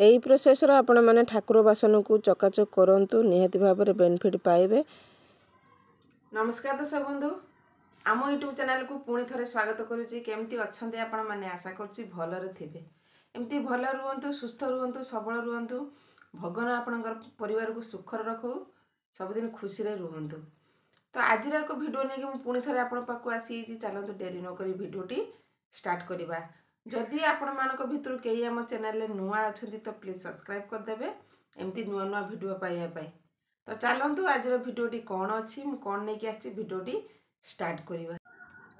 ଏଇ ପ୍ରୋସେସ୍ର ଆପଣମାନେ ଠାକୁର ବାସନକୁ ଚକାଚକ କରନ୍ତୁ, ନିହାତି ଭାବରେ ବେନିଫିଟ୍ ପାଇବେ। ନମସ୍କାର ଦର୍ଶକ ବନ୍ଧୁ, ଆମ ୟୁଟ୍ୟୁବ୍ ଚ୍ୟାନେଲକୁ ପୁଣି ଥରେ ସ୍ୱାଗତ କରୁଛି। କେମିତି ଅଛନ୍ତି ଆପଣମାନେ? ଆଶା କରୁଛି ଭଲରେ ଥିବେ। ଏମିତି ଭଲ ରୁହନ୍ତୁ, ସୁସ୍ଥ ରୁହନ୍ତୁ, ସବଳ ରୁହନ୍ତୁ। ଭଗବାନ ଆପଣଙ୍କର ପରିବାରକୁ ସୁଖରେ ରଖୁ, ସବୁଦିନ ଖୁସିରେ ରୁହନ୍ତୁ। ତ ଆଜିର ଏକ ଭିଡ଼ିଓ ନେଇକି ମୁଁ ପୁଣି ଥରେ ଆପଣଙ୍କ ପାଖକୁ ଆସିଯାଇଛି। ଚାଲନ୍ତୁ ଡେରି ନକରି ଭିଡ଼ିଓଟି ଷ୍ଟାର୍ଟ କରିବା। ଯଦି ଆପଣମାନଙ୍କ ଭିତରୁ କେହି ଆମ ଚ୍ୟାନେଲରେ ନୂଆ ଅଛନ୍ତି ତ ପ୍ଲିଜ୍ ସବସ୍କ୍ରାଇବ୍ କରିଦେବେ ଏମିତି ନୂଆ ନୂଆ ଭିଡ଼ିଓ ପାଇବା ପାଇଁ। ତ ଚାଲନ୍ତୁ ଆଜିର ଭିଡ଼ିଓଟି କ'ଣ ଅଛି, ମୁଁ କ'ଣ ନେଇକି ଆସିଛି, ଭିଡ଼ିଓଟି ଷ୍ଟାର୍ଟ କରିବା।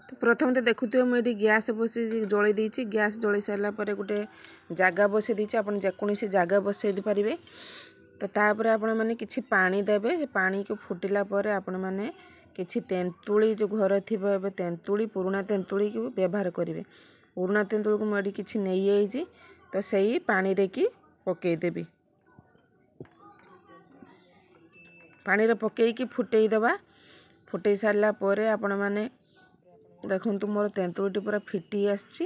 ତ ପ୍ରଥମେ ତ ଦେଖୁଥିବେ ମୁଁ ଏଠି ଗ୍ୟାସ୍ ବସେଇ ଜଳେଇ ଦେଇଛି। ଗ୍ୟାସ୍ ଜଳେଇ ସାରିଲା ପରେ ଗୋଟେ ଜାଗା ବସେଇ ଦେଇଛି। ଆପଣ ଯେକୌଣସି ଜାଗା ବସେଇ ଦେଇପାରିବେ। ତ ତାପରେ ଆପଣମାନେ କିଛି ପାଣି ଦେବେ। ପାଣିକୁ ଫୁଟିଲା ପରେ ଆପଣମାନେ କିଛି ତେନ୍ତୁଳି, ଯେଉଁ ଘରେ ଥିବ ଏବେ ତେନ୍ତୁଳି, ପୁରୁଣା ତେନ୍ତୁଳିକୁ ବ୍ୟବହାର କରିବେ। ପୁରୁଣା ତେନ୍ତୁଳିକୁ ମୁଁ ଏଠି କିଛି ନେଇଯାଇଛି, ତ ସେଇ ପାଣିରେ କି ପକାଇଦେବି। ପାଣିରେ ପକାଇକି ଫୁଟେଇ ଦେବା। ଫୁଟେଇ ସାରିଲା ପରେ ଆପଣମାନେ ଦେଖନ୍ତୁ ମୋର ତେନ୍ତୁଳିଟି ପୁରା ଫିଟି ଆସୁଛି।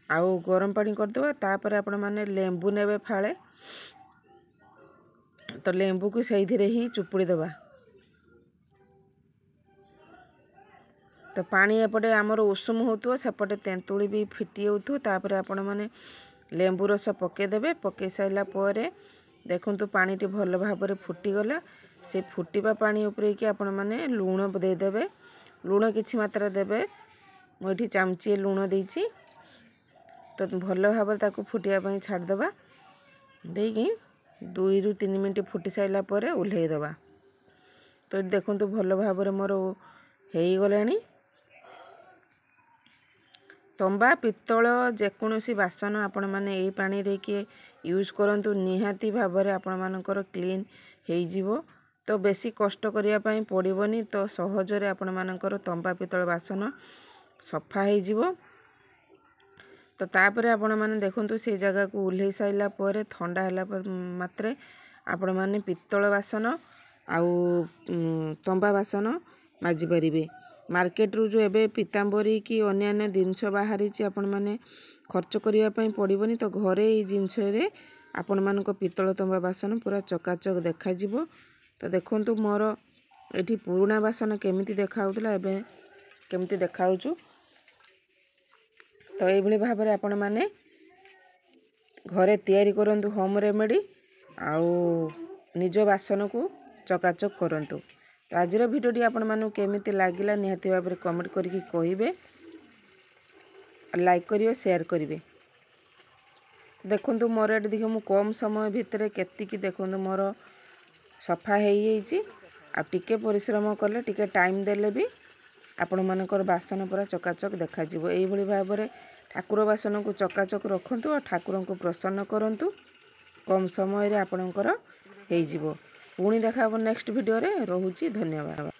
ଆଉ ଗରମ ପାଣି କରିଦେବା। ତାପରେ ଆପଣମାନେ ଲେମ୍ବୁ ନେବେ ଫାଳେ, ତ ଲେମ୍ବୁକୁ ସେଇଥିରେ ହିଁ ଚୁପୁଡ଼ି ଦେବା। ତ ପାଣି ଏପଟେ ଆମର ଉଷୁମ ହେଉଥିବ, ସେପଟେ ତେନ୍ତୁଳି ବି ଫିଟି ହେଉଥିବ। ତାପରେ ଆପଣମାନେ ଲେମ୍ବୁ ରସ ପକାଇଦେବେ। ପକାଇ ସାରିଲା ପରେ ଦେଖନ୍ତୁ ପାଣିଟି ଭଲ ଭାବରେ ଫୁଟିଗଲା। ସେ ଫୁଟିବା ପାଣି ଉପରେ କି ଆପଣମାନେ ଲୁଣ ଦେଇଦେବେ। ଲୁଣ କିଛି ମାତ୍ରା ଦେବେ। ମୁଁ ଏଠି ଚାମଚିଏ ଲୁଣ ଦେଇଛି। ତ ଭଲ ଭାବରେ ତାକୁ ଫୁଟିବା ପାଇଁ ଛାଡ଼ିଦେବା। ଦେଇକି 2ରୁ 3 ମିନିଟ୍ ଫୁଟି ସାରିଲା ପରେ ଓହ୍ଲେଇ ଦେବା। ତ ଏଠି ଦେଖନ୍ତୁ ଭଲ ଭାବରେ ମୋର ହେଇଗଲାଣି। ତମ୍ବା ପିତ୍ତଳ ଯେକୌଣସି ବାସନ ଆପଣମାନେ ଏଇ ପାଣିରେ କି ୟୁଜ୍ କରନ୍ତୁ, ନିହାତି ଭାବରେ ଆପଣମାନଙ୍କର କ୍ଲିନ୍ ହେଇଯିବ। ତ ବେଶୀ କଷ୍ଟ କରିବା ପାଇଁ ପଡ଼ିବନି, ତ ସହଜରେ ଆପଣମାନଙ୍କର ତମ୍ବା ପିତ୍ତଳ ବାସନ ସଫା ହେଇଯିବ। ତ ତାପରେ ଆପଣମାନେ ଦେଖନ୍ତୁ ସେଇ ଜାଗାକୁ ଓହ୍ଲେଇ ସାରିଲା ପରେ ଥଣ୍ଡା ହେଲା ମାତ୍ରେ ଆପଣମାନେ ପିତ୍ତଳ ବାସନ ଆଉ ତମ୍ବା ବାସନ ମାଜିପାରିବେ। ମାର୍କେଟରୁ ଯେଉଁ ଏବେ ପିତାମ୍ବରୀ କି ଅନ୍ୟାନ୍ୟ ଜିନିଷ ବାହାରିଛି, ଆପଣମାନେ ଖର୍ଚ୍ଚ କରିବା ପାଇଁ ପଡ଼ିବନି। ତ ଘରେ ଏଇ ଜିନିଷରେ ଆପଣମାନଙ୍କ ପିତ୍ତଳ ତମ୍ବା ବାସନ ପୁରା ଚକାଚକ ଦେଖାଯିବ। ତ ଦେଖନ୍ତୁ ମୋର ଏଠି ପୁରୁଣା ବାସନ କେମିତି ଦେଖାହେଉଥିଲା, ଏବେ କେମିତି ଦେଖାହେଉଛୁ। ତ ଏଇଭଳି ଭାବରେ ଆପଣମାନେ ଘରେ ତିଆରି କରନ୍ତୁ ହୋମ୍ ରେମେଡ଼ି ଆଉ ନିଜ ବାସନକୁ ଚକାଚକ କରନ୍ତୁ। ତ ଆଜିର ଭିଡ଼ିଓଟି ଆପଣମାନଙ୍କୁ କେମିତି ଲାଗିଲା ନିହାତି ଭାବରେ କମେଣ୍ଟ କରିକି କହିବେ, ଲାଇକ୍ କରିବେ, ସେୟାର କରିବେ। ଦେଖନ୍ତୁ ମୋର ଏଠି ଦେଖିବ ମୁଁ କମ୍ ସମୟ ଭିତରେ କେତିକି ଦେଖନ୍ତୁ ମୋର ସଫା ହେଇଯାଇଛି। ଆଉ ଟିକେ ପରିଶ୍ରମ କଲେ, ଟିକେ ଟାଇମ୍ ଦେଲେ ବି ଆପଣମାନଙ୍କର ବାସନ ପୁରା ଚକାଚକ ଦେଖାଯିବ। ଏଇଭଳି ଭାବରେ ଠାକୁର ବାସନକୁ ଚକାଚକ ରଖନ୍ତୁ ଆଉ ଠାକୁରଙ୍କୁ ପ୍ରସନ୍ନ କରନ୍ତୁ। କମ୍ ସମୟରେ ଆପଣଙ୍କର ହେଇଯିବ। ପୁଣି ଦେଖା ହେବ ନେକ୍ସଟ ଭିଡ଼ିଓରେ। ରହୁଛି, ଧନ୍ୟବାଦ।